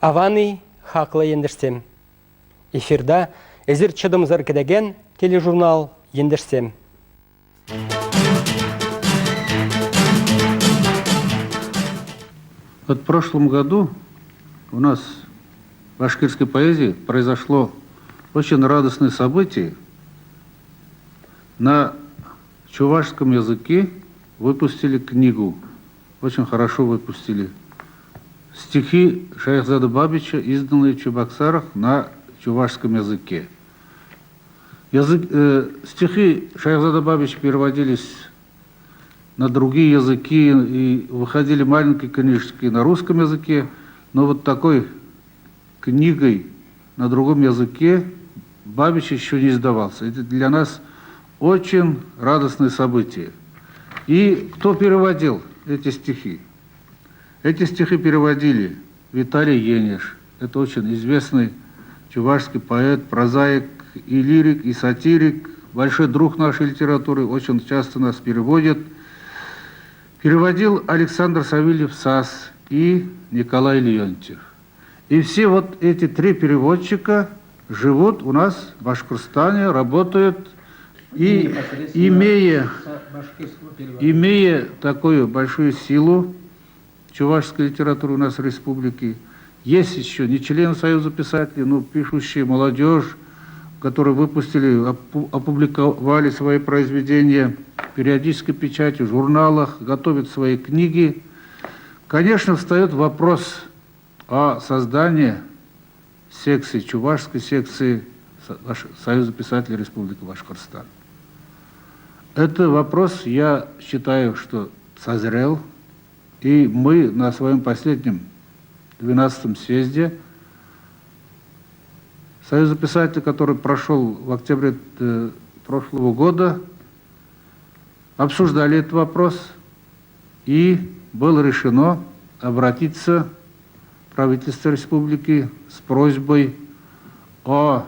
Аван-и, хаклӑ ентешсем! Эфирта эсир чӑтӑмсӑр кӗтекен тележурнал Ентешсем. Вот в прошлом году у нас в башкирской поэзии произошло очень радостное событие. На чувашском языке выпустили книгу. Очень хорошо выпустили. Стихи Шайхзада Бабича, изданные в Чебоксарах на чувашском языке. Язык, э, стихи Шайхзада Бабича переводились на другие языки и выходили маленькие книжки на русском языке, но вот такой книгой на другом языке Бабич еще не издавался. Это для нас очень радостное событие. И кто переводил эти стихи? Эти стихи переводили Виталий Ениш. Это очень известный чувашский поэт, прозаик и лирик, и сатирик, большой друг нашей литературы, очень часто нас переводит. Переводил Александр Савельев САС и Николай Леонтьев. И все вот эти три переводчика живут у нас в Башкортостане, работают и имея, имея такую большую силу чувашской литературы у нас в республике, есть еще не члены Союза писателей, но пишущие молодежь, которые выпустили, опубликовали свои произведения в периодической печати, в журналах, готовят свои книги. Конечно, встает вопрос о создании секции, чувашской секции Союза писателей Республики Башкортостан. Это вопрос, я считаю, что созрел, и мы на своем последнем 12-м съезде Союза писателей, который прошел в октябре э, прошлого года, обсуждали этот вопрос, и было решено обратиться в правительство республики с просьбой о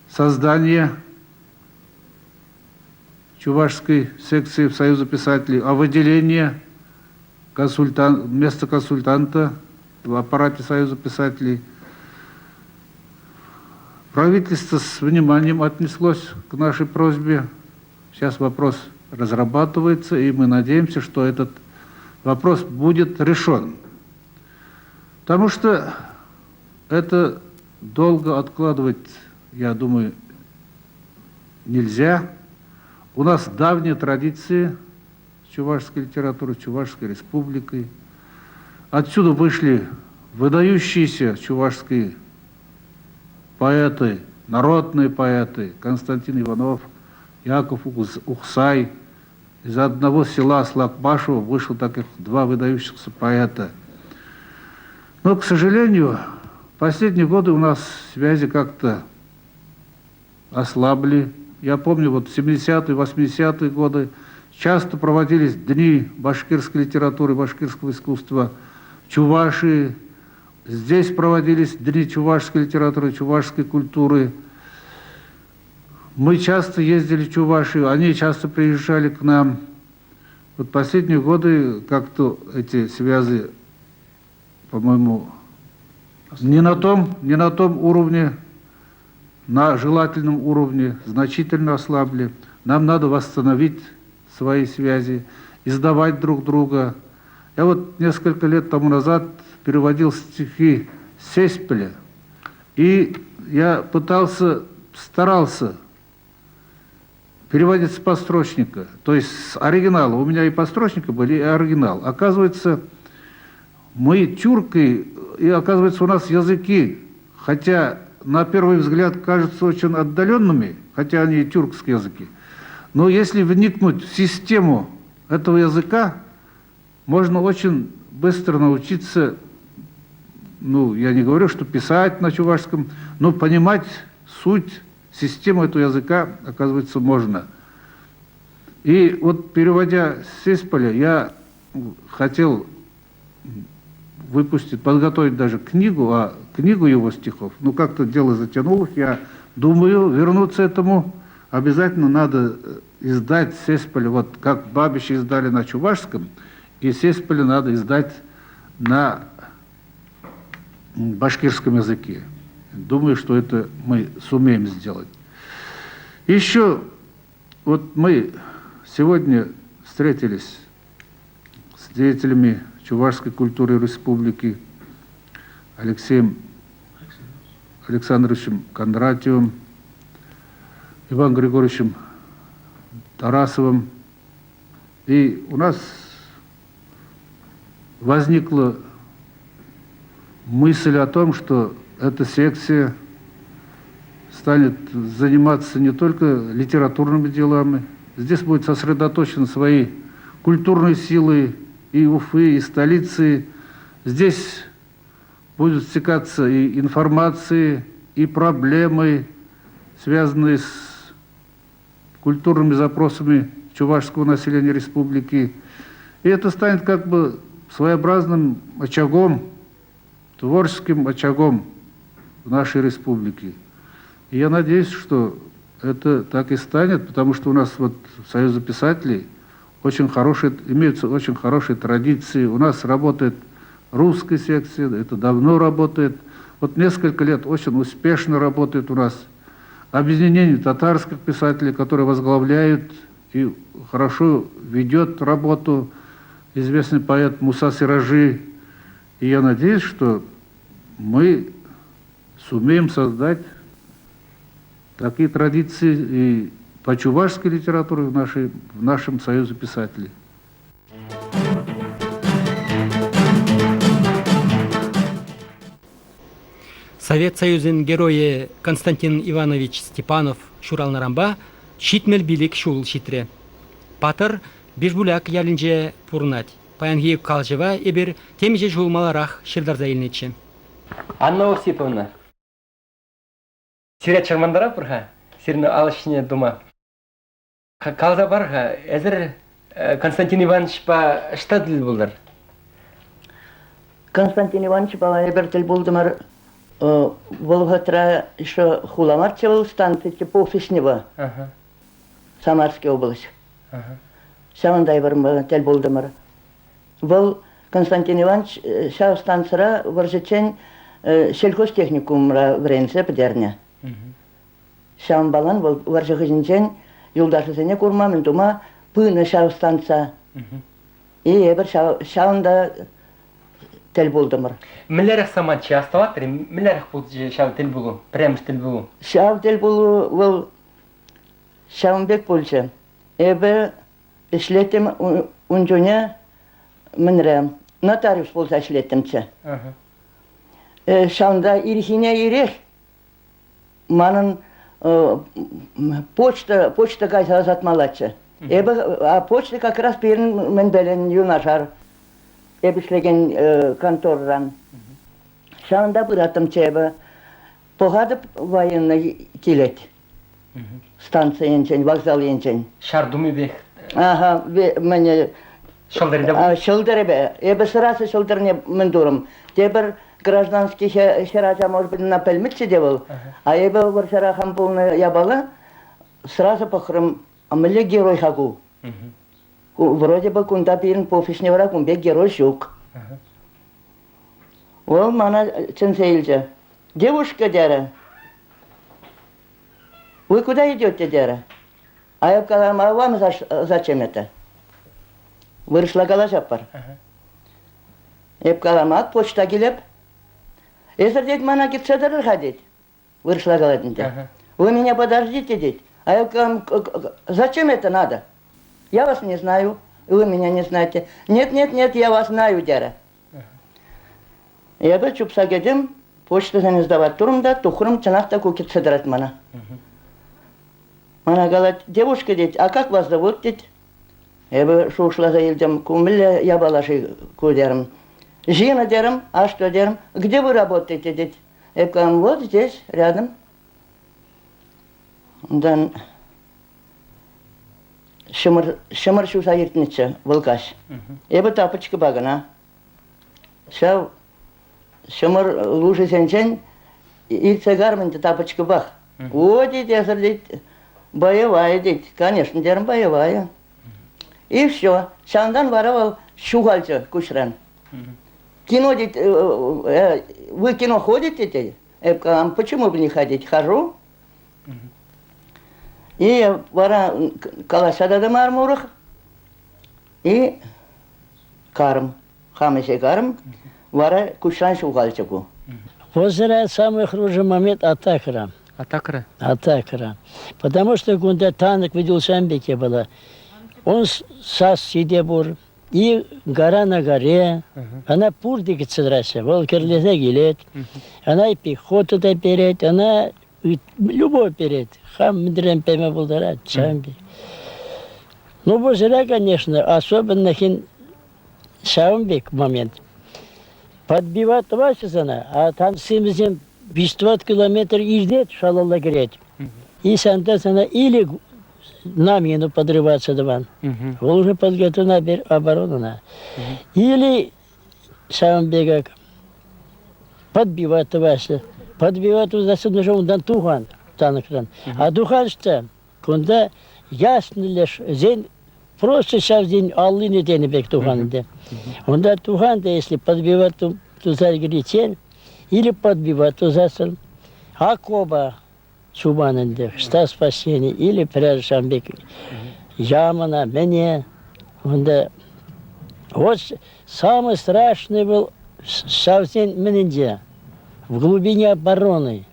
создании Чувашской секции в Союзе писателей, о выделении консультант, места консультанта в аппарате Союза писателей. Правительство с вниманием отнеслось к нашей просьбе. Сейчас вопрос разрабатывается, и мы надеемся, что этот вопрос будет решен. Потому что это долго откладывать, я думаю, нельзя. У нас давние традиции чувашской литературы, Чувашской республикой. Отсюда вышли выдающиеся чувашские поэты, народные поэты Константин Иванов, Яков Ухсай. Из одного села Слакбашева вышло таких два выдающихся поэта. Но, к сожалению, последние годы у нас связи как-то ослабли. Я помню, вот 70-е, 80-е годы часто проводились дни башкирской литературы, башкирского искусства в Чувашии. Здесь проводились дни чувашской литературы, чувашской культуры. Мы часто ездили в Чувашию, они часто приезжали к нам. Вот последние годы как-то эти связи, по-моему, не на том, не на том уровне, на желательном уровне, значительно ослабли. Нам надо восстановить свои связи, издавать друг друга. Я вот несколько лет тому назад переводил стихи Сеспеля, и я пытался, старался переводить с построчника, то есть с оригинала. У меня и построчника были, и оригинал. Оказывается, мы тюрки, и оказывается, у нас языки, хотя на первый взгляд кажутся очень отдаленными, хотя они и тюркские языки, но если вникнуть в систему этого языка, можно очень быстро научиться, ну, я не говорю, что писать на чувашском, но понимать суть, систему этого языка, оказывается, можно. И вот переводя с Сесполя, я хотел выпустить, подготовить даже книгу, а книгу его стихов. Ну, как-то дело затянулось, я думаю вернуться этому. Обязательно надо э, издать Сесполя, вот как Бабича издали на чувашском, и Сесполя надо издать на башкирском языке. Думаю, что это мы сумеем сделать. Еще вот мы сегодня встретились с деятелями чувашской культуры республики Алексеем Александровичем Кондратьевым, Иваном Григорьевичем Тарасовым. И у нас возникла мысль о том, что эта секция станет заниматься не только литературными делами, здесь будет сосредоточены свои культурные силы и Уфы, и столицы. Здесь будут стекаться и информации, и проблемы, связанные с культурными запросами чувашского населения республики. И это станет как бы своеобразным очагом, творческим очагом в нашей республике. И я надеюсь, что это так и станет, потому что у нас вот в Союзе писателей очень хорошие, имеются очень хорошие традиции. У нас работает русская секция, это давно работает. Вот несколько лет очень успешно работает у нас объединение татарских писателей, которые возглавляют и хорошо ведет работу известный поэт Муса Сиражи. И я надеюсь, что мы сумеем создать такие традиции и по чувашской литературе в нашем Союзе писателей. Совет Союзӗн геройӗ Константин Иванович Степанов ҫуралнӑранпа 75 ҫул ҫитрӗ. Паттӑр Бижбуляк ялӗнче пурӑнать. Паянхи калаҫӑва эпир темиҫе ҫул маларах ҫыртарса илнӗччӗ. Анна Осиповна, сире чӑрмантаратпӑр-ха сирӗн ал ӗҫне тума. Каласа пар-ха, эсир Константин Ивановичпа ӑҫта тӗл пултӑр? Константин Ивановичпа эпир тӗл пултӑмӑр вӑл вӑхӑтра еще хула марччӗ вӑл станци Офиснево, Самарский область. Ҫавӑнта эпир тӗл пултӑмӑр. Вӑл Константин Иванович ҫав станцӑра вӑрҫӑччен сельхозтехникумра вӗренсе пӗтернӗ. Ҫавӑнпалан вӑл вӑрҫӑ хыҫӗнчен юлташӗсене курма, мӗн тума пынӑ ҫав станца. И эпир ҫавӑнта тӗл пултӑмӑр. Мӗнлерех самантчӗ астӑватӑр-и? Мӗнлерех пулчӗ ҫав тӗлпулу, пӗрремӗш тӗлпулу? Ҫав тӗлпулу вӑл ҫавӑн пек пулчӗ. Эпӗ ӗҫлеттӗм ун чухне мӗнре нотариус пулса ӗҫлеттӗмччӗ. Ҫавӑнта ирхине ирех манӑн почта кайса ӑсатмаллаччӗ. Эпӗ почта как раз пирӗн мӗнпелен юнашар эпӗ ӗҫлекен конторӑран. Ҫавӑнта пыраттӑмччӗ эпӗ. Пӑхатӑп военный килет. Станци енчен, вокзал енчен. Ҫар тумӗпех. Ага, мӗне Ҫӑлтӑрӗпе. Ҫӑлтӑрӗпе. Эпӗ сразу ҫӑлтӑрне мӗн турӑм. Тепӗр гражданский хӗр ача, может быть, ӑна пӗлмӗччӗ те вӑл. А эпӗ вӑрҫӑра хам пулнӑ япала сразу пӑхрӑм, а мӗнле герой-ха ку? Вроде бы кунта пирӗн офисне вара кун пек герой ҫук. Вӑл мана чӗнсе илчӗ. Девушка, терӗ, вы куда идете, терӗ. А я каларӑм, а вам зачем это? Вырӑсла калаҫатпӑр. Эп калам, ак почта килеп. Эсӗр, тет, мана кӗтсе тӑрӑр-ха, тет. Вырӑсла калать ӗнтӗ. Вы меня подождите, тет. А я калам, зачем это надо? Я вас не знаю, вы меня не знаете. Нет, нет, нет, я вас знаю, терӗ. Эпӗ чупса кӗтӗм, почтӑсене сдавать турӑм та тухрӑм, чӑнах та ку кӗтсе тӑрать мана. Мана калать, девушка, тет, а как вас зовут, тет. Эпӗ шухӑшласа илтӗм, ку мӗнле япала-ши ку терӗм. Зина терӗм, а что терӗм, где вы работаете, тет. Эп калам, вот здесь, рядом. Унтан ҫӑмӑр ҫуса иртнӗччӗ вӑл каҫ. Эпӗ тапочкӑпа кӑна. Ҫав ҫӑмӑр лушисенчен иртсе карӑм ӗнтӗ тапочкӑпах. О, тет, эсӗр, тет, боевая, тет. Конечно, терӗм, боевая. И все. Ҫавӑнтан вара вӑл ҫухалчӗ куҫран. Кино тет, вы кино ходите, тет? Эп калам, почему бы не ходить? Хожу. И вара калаҫса та тӑмарӑм урӑх. И карӑм. Хам ӗҫе карӑм. Вара куҫран ҫухалчӗ ку. Вӑсӑра самый хрушӑ момент атакӑра. Атакӑра? Атакӑра. Потому что кунта танк виделсем пеке было. Он сасси те пур, и гора на горе. Она пурте кӗтсе тӑраҫҫӗ. Вӑл кӗрлесе килет. Она и пехота та перет, она любой перет. Хам мӗнрен пеме пултарать, ҫавӑн пек. Ну, вӑсӑра, конечно, особенно хин ҫавӑн пек момент. Подбивать тӑваҫҫӗ сана, а там симӗсем 5 километр иртет, шалалла кӗрет. И санта сана или на мину подрываться тӑван. Вӑл уже подготовлена оборудована. Или ҫавӑн пекех подбивать тӑваҫҫӗ. Подбивать тусассӑн уже унтан тухан танкран. А тухаҫ-та кунта ясно лишь зен просто ҫав день аллине тенӗ пек тухан ӗнтӗ. Унта тухан та если подбивать туса кӗриччен или подбивать тусассӑн окопа чупан ӗнтӗ. Что спасение или пӗрер ҫавӑн пек ямана, мӗне. Унта вот самый страшный был ҫавсен мӗнӗнче, в глубине обороны.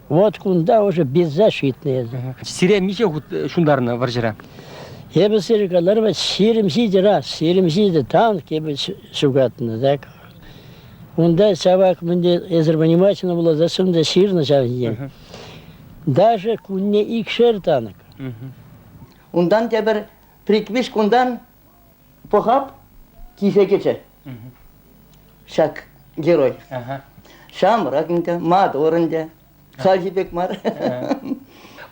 Вот кунта уже беззащитные. Сире миҫе хут ҫунтарнӑ вӑрҫӑра? Эпӗ сире каларӑм, 27 раз, 27 танк эпӗ ҫухатнӑ, так. Унта ҫавах мӗнде эсир внимательно вуласа та ҫырнӑ ҫав ҫинчен. Даже кунне икшер танк. Унтан тепӗр приквиш кунтан пӑхап килсе кӗчӗ. Ҫак герой. Ҫамрӑк ӗнтӗ, маттур ӗнтӗ. Хальхи пек мар.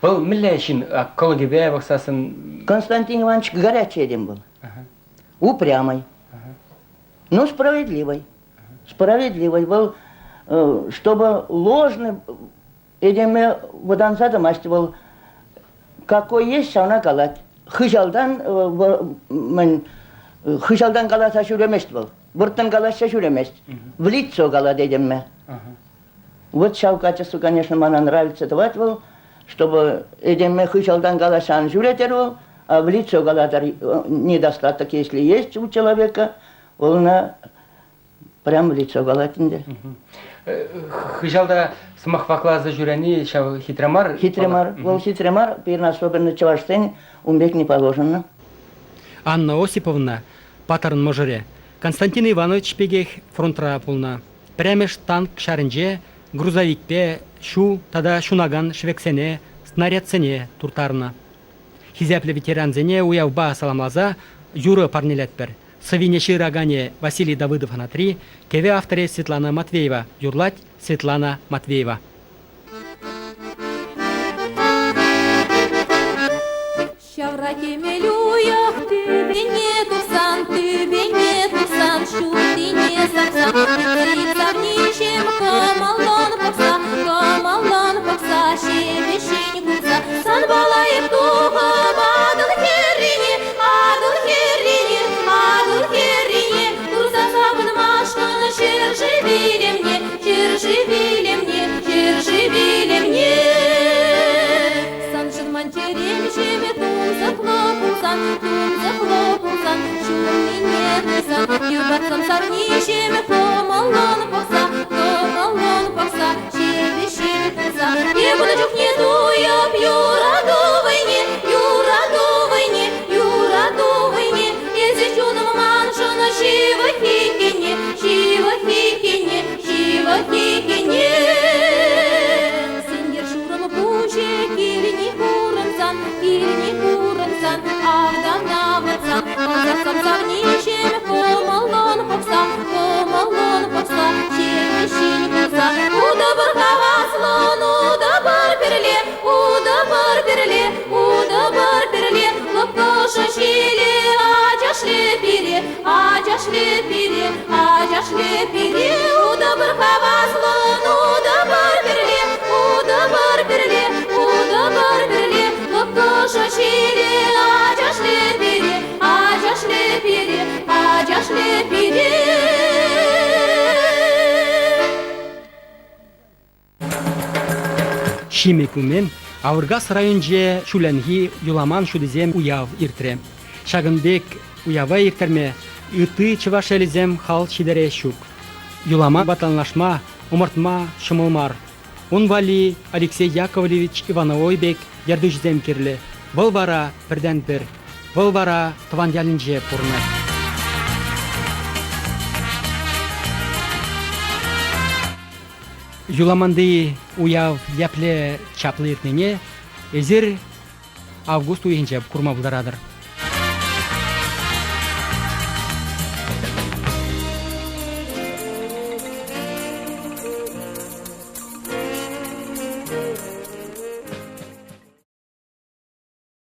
Вӑл мӗнле ҫын кӑлӑкӗпе пӑхсассӑн? Константин Иванович горячий этем был. Упрямый. Ну, справедливый. Справедливый был, чтобы ложный этеме вӑтанса тӑмасть вӑл. Какой есть, ҫавна калать. Хыҫалтан мӗн хыҫалтан каласа ҫӳремест вӑл. Вӑрттӑн калаҫса ҫӳремест. В лицо калать этемме. Вот ҫав качество, конечно, мана нравится тӑвать вӑл, чтобы этеме хыҫалтан калаҫса ан ҫӳретӗр вӑл, а в лицо калатӑр недостаток, если есть у человека, вӑл ӑна прям в лицо калать ӗнтӗ. Хыҫалта сӑмах вакласа ҫӳрени ҫав хитре мар. Хитре мар. Вӑл хитре мар. Пирӗн особенно чӑвашсен ун пек не положено. Анна Осиповна, паттӑрӑн мӑшӑрӗ, Константин Иванович пекех фронтра пулнӑ. Пӗрремӗш танк ҫарӗнче грузовикпе ҫу тата ҫунакан шӗвексене, снарядсене турттарнӑ. Хисеплӗ ветерансене уявпа саламласа юрӑ парнелетпӗр. Сӑвине ҫыраканӗ Василий Давыдов-Анатри, кӗвӗ авторӗ Светлана Матвеева, юрлать Светлана Матвеева. Ҫавра кӗмӗл уйӑх тӳпене тухсан, тӳпене тухсан, ҫутине сапсан, савниҫем кӑмӑллӑн пӑхса, кӑмӑллӑн пӑхса, ҫепӗҫҫӗн кулса, санпала эп тухӑп Атӑл хӗррине, Атӑл хӗррине, Атӑл хӗррине, курса савӑнмашкӑн ҫӗршыв илемне, ҫӗршыв илемне, ҫӗршыв илемне. Саншӑн ман чӗрем ҫемӗ тунсӑхлӑ пулсан, тунсӑхлӑ пулсан, ҫуннине туйсан, юратсан савниҫӗм кӑмӑллӑн пӑхса, кӑмӑллӑн пӑхса, ҫепӗҫҫӗн кулса. Эп ун чухне туйӑп юрату вӑйне, юрату вӑйне, юрату вӑйне. Эсӗ чунӑм маншӑн ҫывӑх иккенне, ҫывӑх иккенне, ҫывӑх иккенне. Сенкер шурӑм пуҫӗ килни курӑнсан, килни курӑнсан, автан авӑтсан, ӑсатсан савниҫӗм кӑмӑллӑн пӑхса, кӑмӑллӑн пӑхса, ҫепӗҫҫӗн кулса. Утӑпӑр хаваслӑн, утӑпӑр пӗрле, Ҫимӗк умӗн Авӑркас районӗнче ҫулленхи Юламан ҫутисем уяв иртрӗ. Ҫакӑн пек уява ирттерме ытти чӑваш ялӗсем хал ҫитерес ҫук. Юлама танлашма, ӑмӑртма ҫӑмӑл мар. Ун валли Алексей Яковлевич Ивановой пек ертӳҫӗсем кирлӗ. Вӑл вара пӗртен-пӗр. Вӑл вара тӑван ялӗнче пурӑнать. Юламанти уяв епле чаплӑ иртнине эсир август уйӑхӗнче курма пултаратӑр.